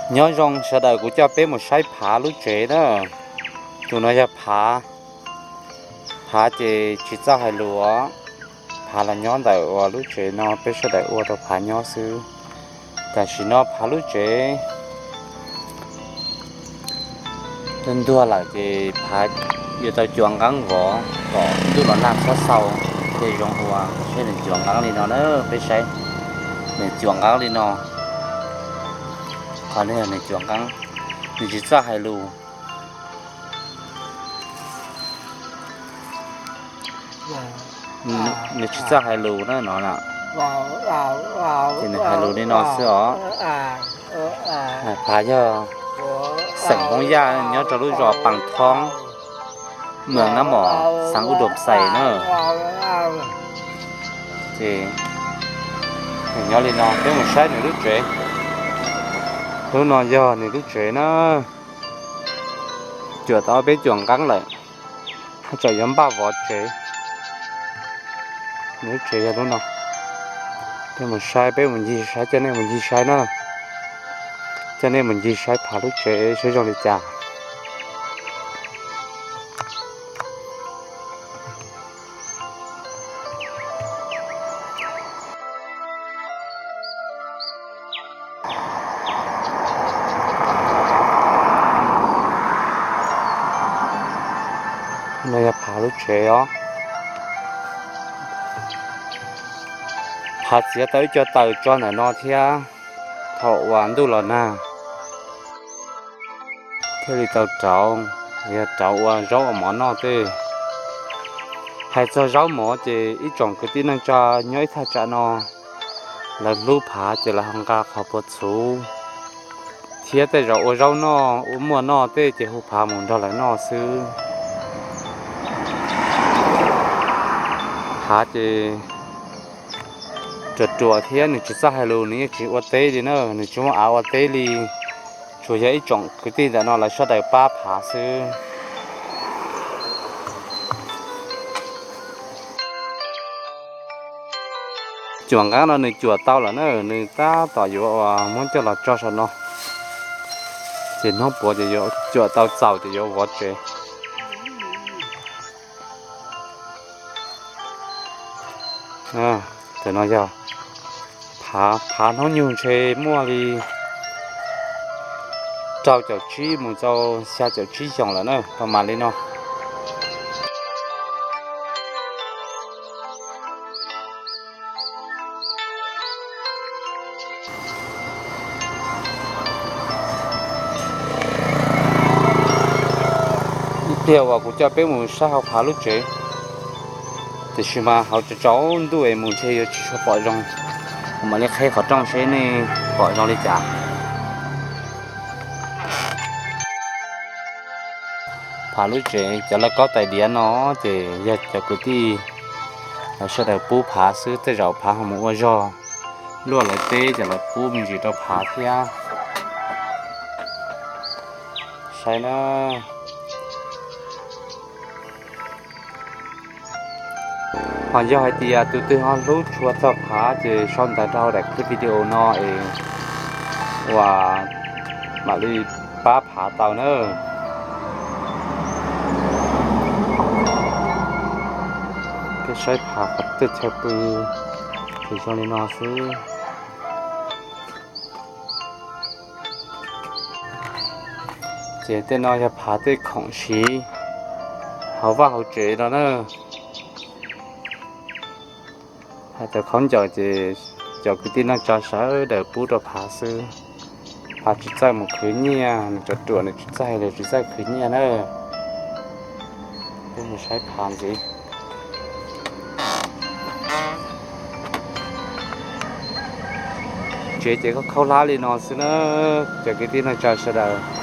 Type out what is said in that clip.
Nyob zoo sawv daws, kuv coj peb mus saib Phav lub tsev na. Tus no yog Phav. Phav ces tsis txawj hais lus os. Phav los nyob ntawm uas lub tsev no peb sawv daws ua rau Phav nyob xwb. Tam sim no Phav lub tsev ntuag lawm ces Phav yuav tau cuam nqeeb vov kom ntuj los nag txhob xaus. Tej zoo uas saib nws cuam nqeeb li no na, peb saib nws cuam nqeeb li no. Qhov no yog nws cuam nqeeb, nws tsis txawj hais lus. Nws tsis txawj hais lus na no na. Ces nws hais lus li no xwb os. Phav yog xeem Hmoob Yaj nyob rau lub zos Paas Thoob, moos Nab Mom, xeev Ub Dum Xais na. Ces nws nyob li no, peb mus saib nws lub tsev. Lub no yog nws lub tsev na. Cuam tau peb cuam nqeeb lawm, haj tseem yuav npaj vov tsev. Nws lub tsev yog lub no. Peb mus saib, peb mus ncig saib, coj nej mus ncig saib na. Coj nej mus ncig saib Phav lub tsev saib zoo li cas. No yog Phav lub tsev os. Phav txiav tau ib co taws tso ntawm no thiab, thaum uas ntuj los nag thiaj li tau rauv, yog rauv ua zaub ua mov noj tej. Hais txog zaub mov ces ib tsoom kwv tij neej tsa nyob ib thaj tsam no, lawv hlub Phav ces lawv ho nqa qhov puav txhuv thiab tej zaum ua zaub noj ua muaj noj tej ces hu Phav mus nrog lawv noj xwb. Phav ces ruam ruam thiab nws tsis txawj hais lus, nws yeej tsis ua teb li na, nws tsis muaj av ua teb li. Tsuas yog ib tsoom kwv tij ntawm no lawv sawv daws pab Phav xwb. Cuam nqeeb no nws cuam tau lawm na, nws tab tom yuav uas muab coj los tso saum no, ces hnub puav ces yuav cuam tau txaus ces yuav vov tsev. Tus no yog Phav, Phav hnub nyoog ntshe muaj li rau caum tsib mus txog xya caum tsib xyoos lawm na, pab mam li no. Ib pliag uas kuv coj peb mus saib hauv Phav lub tsev, tiam sis mas hauv tsaus tsaus ntuj es mus ntshe yuav tsis tshua pom zoo. Kuv mam li qheb qhov rooj seb nej pom zoo li cas. Phav lub tsev cov lauj kaub tais diav no ces yog cov kwv tij sawv daws pub Phav xwb, tej zaum Phav ho mus ua zog luaj lawv teb ces lawv pub me ntsis rau Phav thiab. Saib na. Ho yog hais tias tus twg ho hlub tshua txog Phav ces sau ntawv rau hauv daim clip video no es uas mam li pab Phav tau na. Peb saib Phav qhov twj chaw pw ces zoo li no xwb. Ces tej no yog Phav tej khoom siv hauv vaj hauv tsev no na. Hais txog khaub ncaws ces cov kwv tij neej tsa sawv daws pub rau Phav xwb. Phav tsis txawj mus khwv nyiaj, nws ruam ruam nws tsis txawj hais lus, tsis txawj khwv nyiaj na. Peb mus saib Phav ntxiv. Tsev ces khaub khaub hlab li no xwb na, cov kwv tij neej tsa sawv daws.